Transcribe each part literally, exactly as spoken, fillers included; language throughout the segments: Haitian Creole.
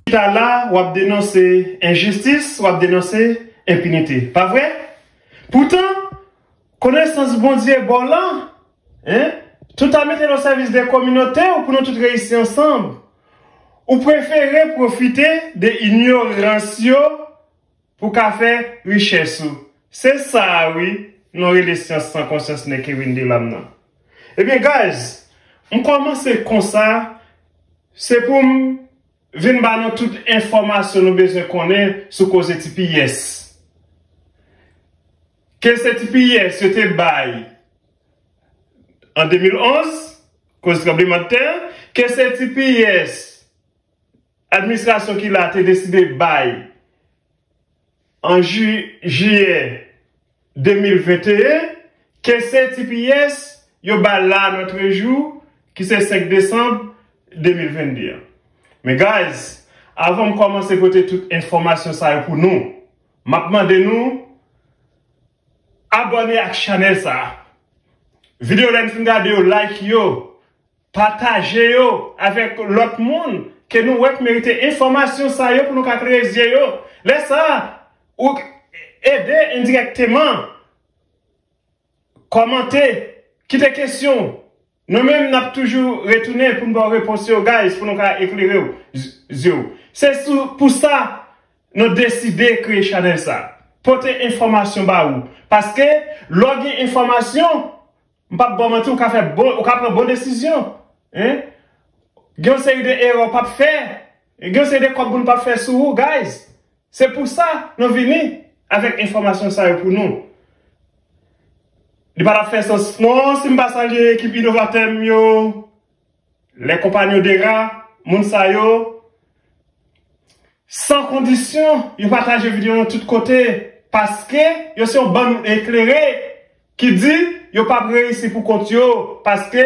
Chita la, w ap denonse enjistis, w ap denonse enpinite. Pa vre? Poutan, konesans Bondye ba w lan, en, tout a mete l o sèvis de kominote w pou nou tout reyisi ansanm. Ou prefere pwofite de inyorans yo pou ka fè richès ou. Se sa a wi, nou rele syans san konsyans nèg ki vin de lam nan. Ebyen, guys, m kòmanse konsa, se pou m vin ba nou tout enfòmasyon nou bezwen konnen sou koze T P S. Ke se T P S yo te bay an de mil onz, koz tranblemanntè, ke se T P S administrasyon ki la te deside bay an ji-, jiyè de mil venteyen, ke se T P S yo ba la notre jour, ki se senk desanm de mil vennde an. Men guys, avan m kòmanse pote tout enfòmasyon sa yo pou nou, m ap mande nou abòne ak chanèl sa a. Videyo lè n fin gade yo, like yo, pataje yo avèk lòt moun ke nou wè k merite enfòmasyon sa yo pou nou ka klere zye yo. Lè sa a, ou ede endirèkteman, kòmante, kite kesyon. Nou menm, n ap toujou retounen pou n ba w repons yo, guys, pou nou ka eklere w, z-, zye w. Se sou, pou sa, nou deside kreye chanèl sa. Pote enfòmasyon ba ou. Paske, lè w gen enfòmasyon, m p ap ba w manti, ou ka fè bon, ou ka pran bon desizyon. Hein? Gen yon seri de erè w p ap fè. Gen yon seri de kòb moun p ap fè sou ou, guys. Se pou sa nou vini avèk enfòmasyon sa yo pou nou. Li pa t ap fè sans non si m pa salye ekip inovatè m yo, les compagnons de ra, moun sa yo. San kondisyon, yo pataje videyo yo tout kote, paske yo se yon bann eklere ki di yo p ap reyisi pou kont yo, paske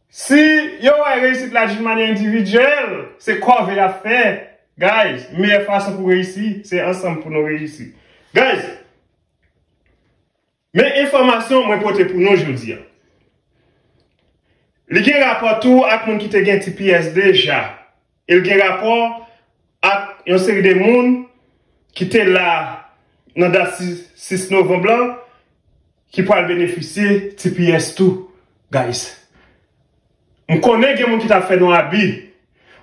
si yo wè reyisit la d'une manière individuelle, se kòve y ap fè. Guys, meyè fason pou reyisi, se ansanm pou nou reyisi. Guys, men enfòmasyon mwen pote pou nou jodi a. Li gen rapò tou ak moun ki te gen T P S deja. E l gen rapò ak yon seri de moun ki te la nan dat sis, sis novanm lan, ki pral benefisye T P S tou, guys. M konnen gen moun ki t ap fè nou abi.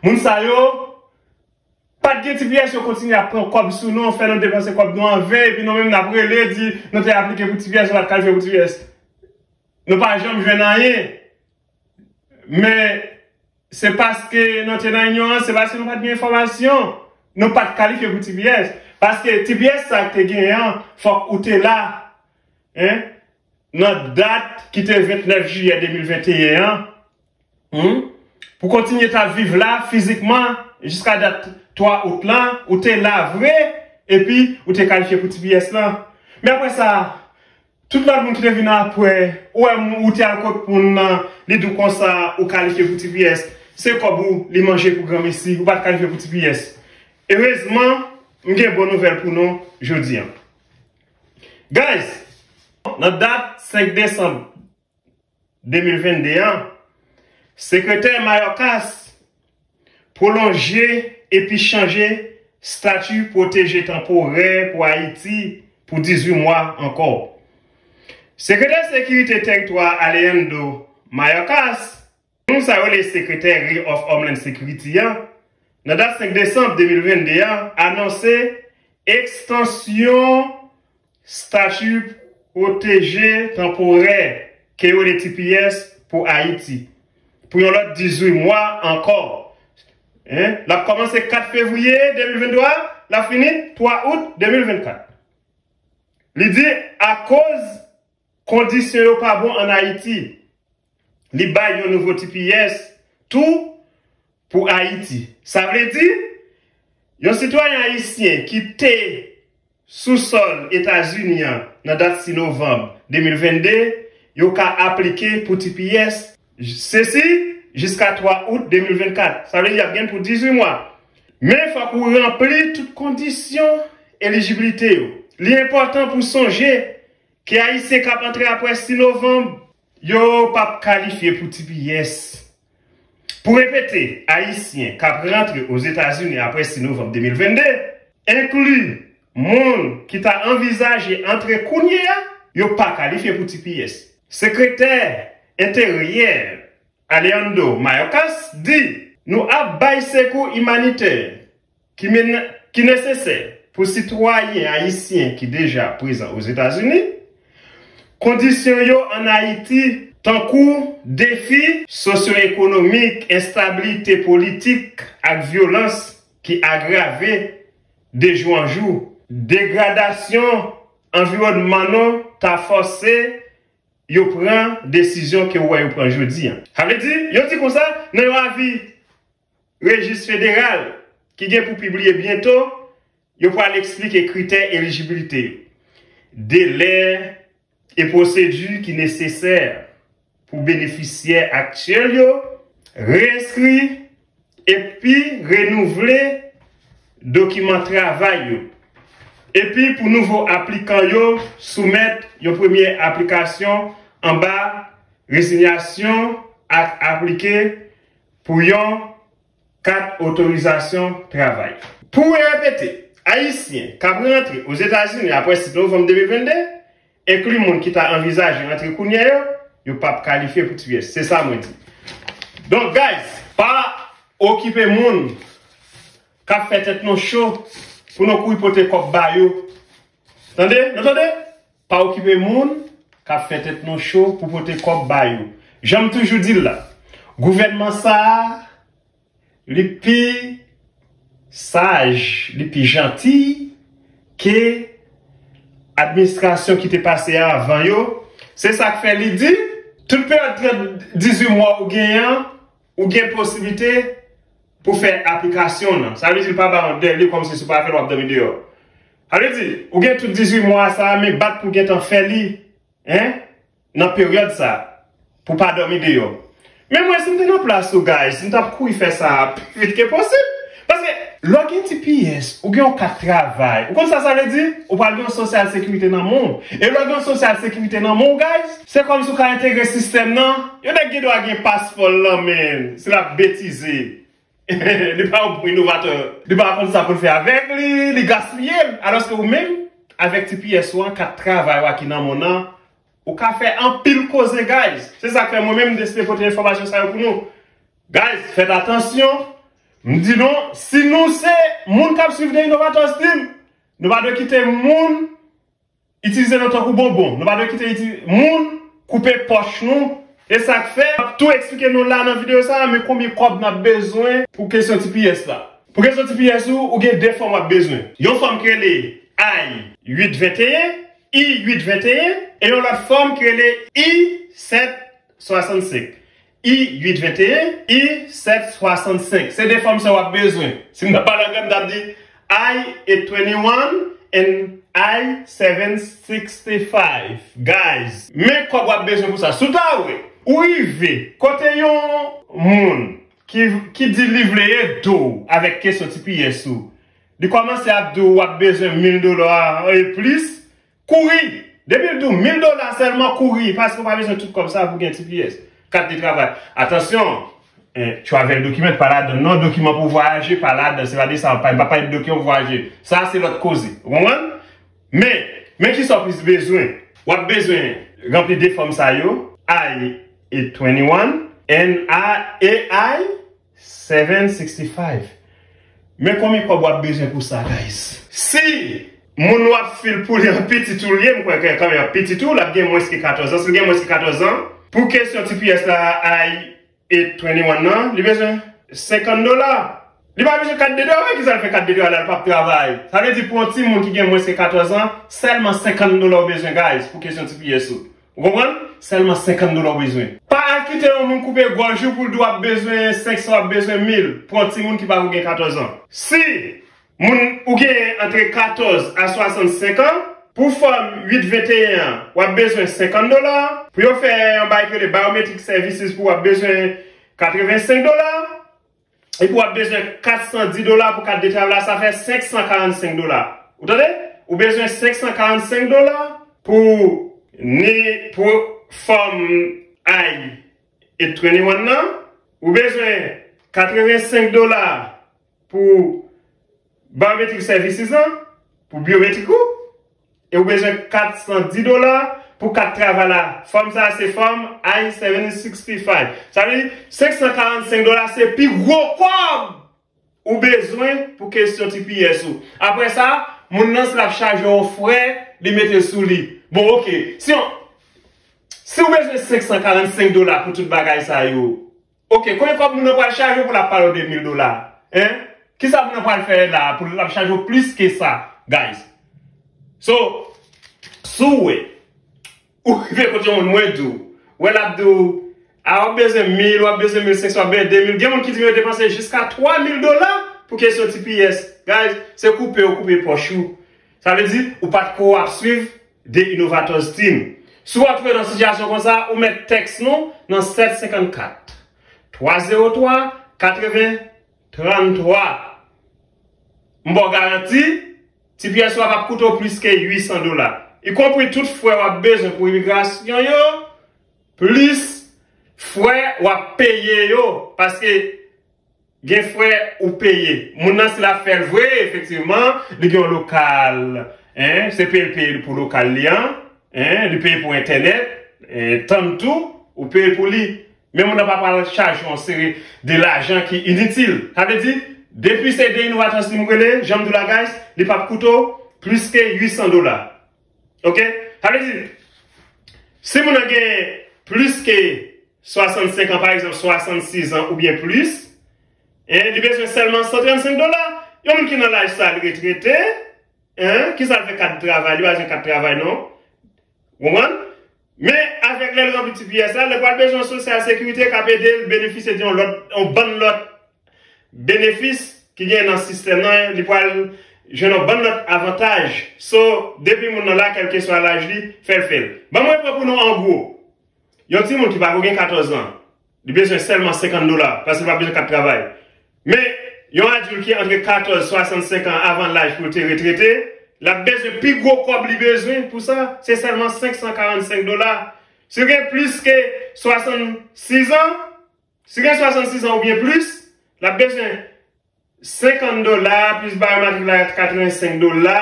Moun sa yo pa t gen T P S, yo kontinye ap pran kòb sou nou, fè nou depanse kòb nou anven, epi nou menm n ap rele, di nou te aplike pou T P S, nou pa t kalifye pou T P S. Nou pa janm jwenn anyen. Men, se paske nou te nan inyorans, se paske nou pa t gen enfòmasyon. Nou pa t kalifye pou T P S. Paske T P S sa k te genyen an, fòk ou te la, en, nan dat ki te vennèf jiyè de mil venteyen an, hmm, pou kontinye t ap viv la fizikman jiska dat twa out lan, ou te la vre, epi ou te kalifye pou T P S lan. Men apre sa, tout lòt moun ki te vin apre, ou wè moun, ou te al kot moun nan, li di w konsa, ou kalifye pou T P S. Se kòb ou li manje pou granmesi, ou pa t kalifye pou T P S. Erezman, m gen bon nouvèl pou nou jodi a. Guys, nan dat senk desanm de mil vennde an, sekretè Mayorkas pwolonje epi chanje estati pwoteje tanporè pou Ayiti pou dizuit mwa ankò. Sekretè Sekirite Tèritwa Alejandro Mayorkas, moun sa yo rele Secretary of Homeland Security an, nan dat senk desanm de mil vennde an, anonse ekstansyon estati pwoteje tanporè ke yo rele T P S pou Ayiti pou yon lòt dizuit mwa ankò. Hein? L ap kòmanse kat fevriye de mil venntwa, l ap fini twa out de mil vennkat. Li di, akoz kondisyon yo pa bon ann Ayiti, li bay yon nouvo T P S tou pou Ayiti. Sa vle di, yon sitwayen ayisyen ki te sou sòl Etazini an nan dat sis novanm de mil vennde, yo ka aplike pou T P S, sesi jiska twa out de mil vennkat. Sa vle di, y ap gen pou dizuit mwa. Men fòk ou ranpli tout kondisyon elijibilite yo. Li enpòtan pou sonje ke Ayisyen k ap antre apre sis novanm, yo p ap kalifye pou T P S. Pou repete, Ayisyen k ap rantre Ozetazini apre sis novanm de mil vennde, enkli moun ki ta anvizaje antre kounye a, yo pa kalifye pou T P S. Sekretè Enteryè Alejandro Mayorkas di, nou ap bay sekou imanitè ki men-, ki nesesè pou sitwayen ayisyen ki deja prezan Ozetazini. Kondisyon yo ann Ayiti, tankou defi sosyo-ekonomik, enstabilite politik ak vyolans ki agrave de jou an jou, degradasyon anviwònman nou ta fòse yo pran desizyon ke w wè yo pran jodi a. Sa vle di, yo di konsa, nan yon avi rejis federal ki gen pou pibliye byento, yo pral eksplike kritè elijibilite yo, delè e pwosedi ki nesesè pou benefisyè aktyèl yo reyenskri epi renouvle dokiman travay yo. Epi pou nouvo aplikan yo soumèt yon premye aplikasyon anba rezinyasyon ak aplike pou yon kat otorizasyon travay. Pou repete, Ayisyen k ap rantre Ozetazini apre sis novanm de mil vennde, enkli moun ki ta anvizaje rantre kounye a yo, yo p ap kalifye pou T P S. Se sa mwen di. Donk, guys, pa okipe moun k ap fè tèt nou cho pou nou kouri pote kòb ba yo. Tande? Nou tande? Pa okipe moun k ap fè tèt nou cho pou pote kòb ba yo. Jan m toujou di l la, gouvènman sa a, li pi saj, li pi janti ke administrasyon ki te pase a avan yo. Se sa k fè li di, tout peryòd trant, dizuit mwa ou genyen an, ou gen posiblite pou fè aplikasyon nan. Sa vle di l pa ba w dèle kòmsi si w pa fè l w ap dòmi deyò. Sa vle di, ou gen tout dizuit mwa sa a, men bat pou w gentan fè li, en, nan peryòd sa a, pou w pa dòmi deyò. Men mwen, si m te nan plas ou, guys, m t ap kouri fè sa a pi vit ke posib. Paske, lè w gen T P S, ou gen yon kat travay. Ou konn sa sa vle di? Ou pral gen yon sosyal sekirite nan men w. E lè w gen yon sosyal sekirite nan men w, guys, se kòmsi w ka entegre sistèm nan. Yon nèg gen dwa gen paspò l nan men l, si l ap betize. Li pa yon bon inovatè. Li pa konn sa pou l fè avèk li, li gaspiye l. Alòske ou menm, avèk T P S ou an, kat travay ou a ki nan men w nan, ou ka fè anpil koze, guys. Se sa k fè mwen menm m deside pote enfòmasyon sa yo pou nou. Guys, fèt atansyon. M di nou, si nou se moun k ap swiv The Innovators Team, nou pa dwe kite moun itilize nou tankou bonbon. Nou pa dwe kite iti-, moun koupe pòch nou. E sa k fè, m ap tou eksplike nou la nan videyo sa a, men konbyen kòb n ap bezwen pou kesyon T P S la. Pou kesyon T P S ou, ou gen de fòm w ap bezwen. Yon fòm ki rele I uit venteyen, I uit venteyen, e yon lòt fòm ki rele I sèt swasannsenk. I uit venteyen, I sèt swasannsenk. Se de fòm sa w ap bezwen. Si m t ap pale anglè, m t ap di I eight twenty-one and I seven sixty-five. Guys, men kòb w ap bezwen pou sa. Si w ta wè, ou rive kote yon moun ki, ki di li vle ede w avèk kesyon T P S ou, li kòmanse ap di w w ap bezwen mil dola e plis, kouri! Depi l di w mil dola sèlman, kouri, paske w pa bezwen tout kòb sa pou gen T P S, kat de travay. Atansyon, eh, travel document pa ladan l non, dokiman pou vwayaje pa ladan, se pa de sa, pa, pa, pa de dokiman pou vwayaje. Sa se lòt koze. Ou konprann? Men, men kisa w plis bezwen? W ap bezwen ranpli de fòm sa yo, I eight twenty-one and I, A I seven sixty-five. Men konbyen kòb w ap bezwen pou sa, guys? Si moun w ap fil pou li an pitit ou l ye, m kwè ke kanmenm an pitit ou, l ap gen mwens ke katòz an. Si l gen mwens ke katòz an, pou kesyon T P S la, I eight twenty-one nan, li bezwen senkant dola. Li pa bezwen kat de travay, kisa l fè kat de travay la, l p ap travay? Sa vle di pou yon timoun ki gen mwens ke katòz an, sèlman senkant dola w bezwen, guys, pou kesyon T P S ou. Ou konprann? Sèlman senkant dola w bezwen. Pa al kite yon moun koupe gòj ou pou l di w ap bezwen senk san, w ap bezwen mil pou yon timoun ki pako gen katòz an. Si moun ou genyen antre katòz a swasannsenk an, pou fòm uit venteyen an, w ap bezwen senkant dola. Pou yo fè yon bagay ki rele biometric services pou w ap bezwen katrevensenk dola. Epi w ap bezwen kat san di dola pou kat de travay la, sa fè senk san karannsenk dola. Ou tande? Ou bezwen senk san karannsenk dola pou ni, pou fòm I eight twenty-one nan. Ou bezwen katrevensenk dola pou biometric services lan, pou byometrik ou, e ou bezwen katsan dis dola pou kat travay la. Fòm sa a se fòm I seven sixty-five. Sa vle di, senksan karannsenk dola se pi gwo kòb ou bezwen pou kesyon T P S ou. Apre sa, moun nan, si l ap chaje yon frè, li mete l sou li. Bon, oke. Si yon, si w bezwen senksan karannsenk dola pou tout bagay sa yo, oke, konbyen kòb moun nan pral chaje w pou l ap pale w de mil dola? Hein? Kisa moun nan pral fè la pou l ap chaje w plis ke sa, guys? So, si w wè, ou rive kote yon moun, mwen di w, wè l ap di w, a, w ap bezwen mil, w ap bezwen mil senksan, w ap bezwen de mil. Gen moun ki di yo depanse jiska twa mil dola pou kesyon T P S. Guys, se koupe yo koupe pòch ou. Sa vle di, ou pa t ko ap swiv The Innovators Team. Si w ap twouve nan sitiyasyon konsa, ou mèt tèks nou nan sèt senkannkat, twa zewo twa, katreven, tranntwa. M ba w garanti, T P S ou a p ap koute w plis ke uitsan dola. Ikonpri tout frè w ap bezwen pou imigrasyon yo, plis frè w ap peye yo, paske gen frè ou peye. Moun nan, si l ap fè l vre, efektivman, li gen yon lokal, hein, se peye l peye pou lokal li an, hein, li peye pou entènèt, hein, tann tou, ou peye pou li. Men moun nan pa pral chaje yon seri de lajan ki initil. Sa vle di, depi se de inovatè si m rele, jan m di w la, guys, li p ap koute w plis ke uitsan dola. Oke? Sa vle di, si moun nan gen plis ke swasannsenk an, pa egzanp, swasannsis an oubyen plis, e li bezwen sèlman san trannsenk dola, yon moun ki nan laj sa, li retrete, hein, kisa l fè kat travay, li pa bezwen kat travay, non. Ou konprann? Men, avèk lè l ranpli T P S la, li pral bezwen yon sosyal sekirite k ap ede l benefisye de yon lòt, yon bann lòt benefis ki gen nan sistèm nan, li pral jwenn yon bann lòt avantaj. So, depi moun nan la, kèlkeswa laj li, fè l, fè l. Ban mwen pran pou nou an gwo. Yon timoun ki pa ko gen katòz an, li bezwen sèlman senkant dola, paske li pa bezwen kat travay. Men, yon adilt ki antre katòz, swasannsenk an avan laj pou l te retrete, l ap bezwen pi gwo kòb li bezwen pou sa, se sèlman senksan karannsenk dola. Si w gen plis ke swasannsis an, si w gen swasannsis an oubyen plis, l ap bezwen senkant dola, plis biometric la, katrevensenk dola,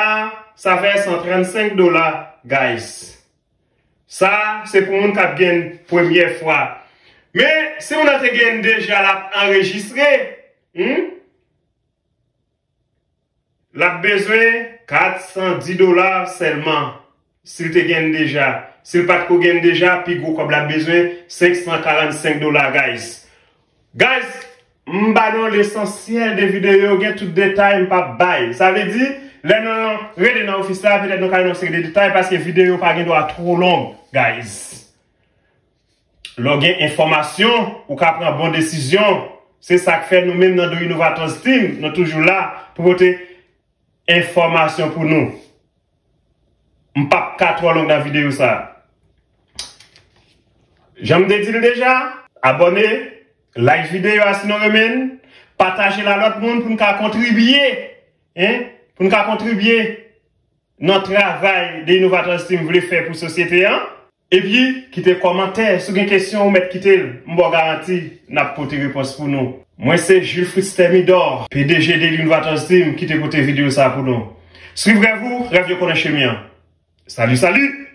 sa fè san trannsenk dola, guys. Sa, se pou moun k ap gen premyè fwa. Men, si moun nan te gen deja, l ap anrejistre, hmm? L ap bezwen katsan dis dola sèlman. Si l te gen deja. Si l pa t ko gen deja, pi gwo kòb l ap bezwen, senksan karannsenk dola, guys. Guys, m ba nou lesansyèl de videyo, gen tout detay m p ap bay. Sa vle di, lè nou rele nan ofis la, petèt nou ka jwenn yon seri de detay, paske videyo pa gen dwa twò long, guys. Lè w gen enfòmasyon, ou ka pran bon desizyon. Se sa k fè nou menm nan The Innovators Team, nou toujou la pou pote enfòmasyon pou nou. M p ap ka twò long nan videyo sa. Jan m te di l deja, abòne, like videyo a si nou renmen l, pataje l a lòt moun pou n ka kontribye, hein, pou n ka kontribye nan travay The Innovators Team vle fè pou sosyete an. Epi, kite kòmantè, si w gen kesyon, ou mèt kite l. M ba w garanti, n ap pote repons pou nou. Mwen se Jules Fritz Thermidor, P D G The Innovators Team, ki te pote videyo sa pou nou. Suivez-vous, rêve de connaître chemin. Salut, salut!